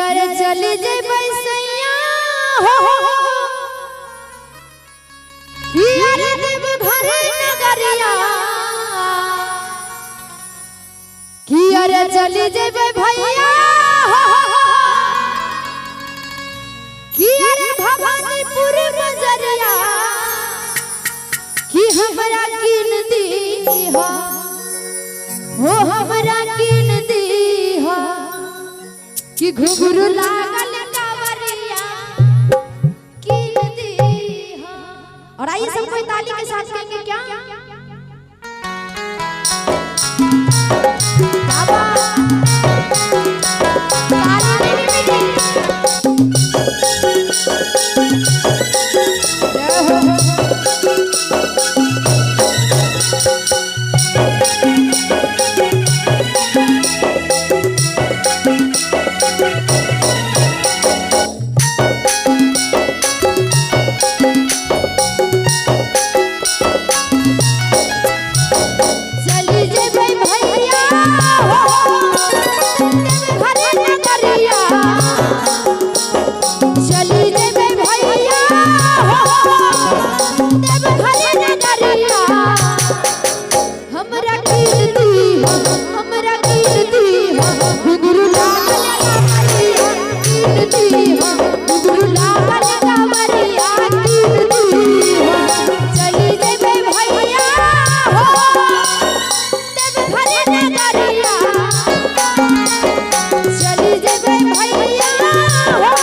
अरे चली जेबै सैया हो कि अरे देव घर नगरिया कि अरे चली जेबै भैया हो कि अरे भवानीपुर बजरिया कि हमरा कीन दीहा हो हमरा कीन दीहा कि घुंघरू लागल कांवरिया कीन दीहा। और आइए सब कोई ताली के साथ कहेंगे क्या बाबा ताली नहीं मिली। जय हो। चली जेबै भैया हो देव घर नगरिया चली जेबै भैया हो देव घर नगरिया हमरा कीन दीहा हमरा कीन दीहा घुंघरू लागल कांवरिया कीन दीहा घुंघरू लागल कांवरिया कीन दीहा। चली जेबै भैया हो देव घर नगरिया चली जेबै भैया हो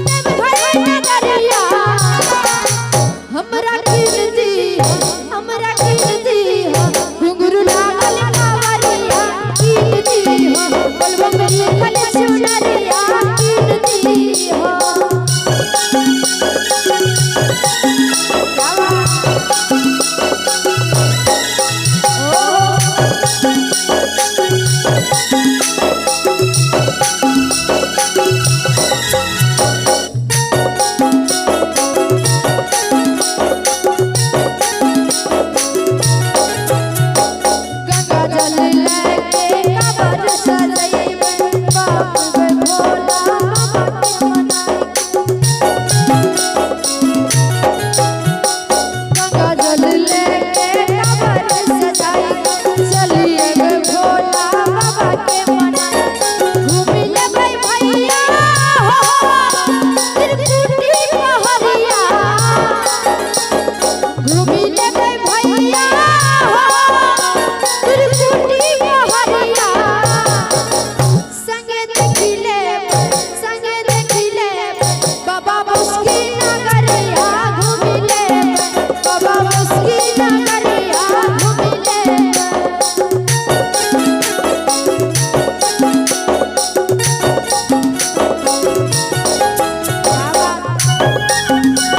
देव घर नगरिया हमरा कीन दीहा हमरा कीन दीहा घुंघरू लागल कांवरिया कीन दीहा बोलबम लिखल चुनरिया कीन दीहा। गंगा जल लेके कांवर सजैबै बाप गे भोला बाबा के मनाइबै। गंगा जल लेके कांवर सजाइबै चलिए गे भोला बाबा के मनाइबै। घूमि लेबै भैया हो त्रिकुटी पहरिया घूमि लेबै भैया हो त्रिकुटी पहरिया संगे देखि लेबै संगे देखि लेबै बाबा मुस्की नगरिया घूमि लेबै बाबा मुस्की नगरिया घूमि लेबै। बाबा जय हो।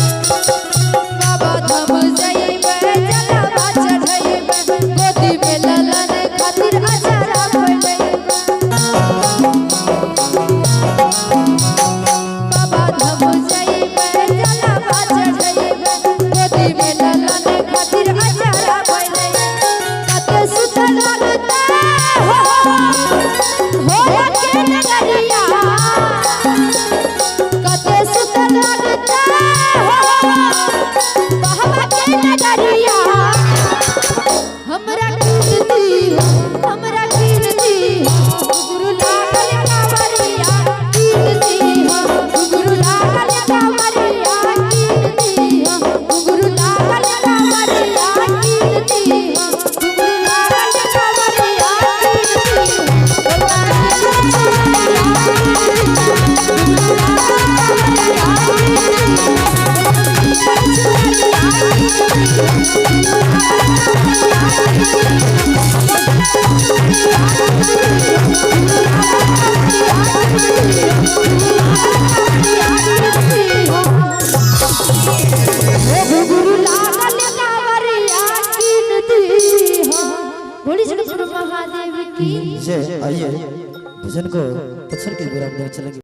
बाबा धाम जइबै जलवा चढ़ैबै गोदी में ललन खातिर अचारा फैलैबै। बाबा धाम जइबै जलवा चढ़ैबै गोदी में ललन खातिर अचारा फैलैबै। कते सुंदर लगतै हो भोला के नगरिया कते सुंदर लगतै हो बाबा के नगरिया हमरा कीन दीहा बोली जगतगुरु महादेव की जय। आइए भजन को पत्थर के विराम देने चलेंगे।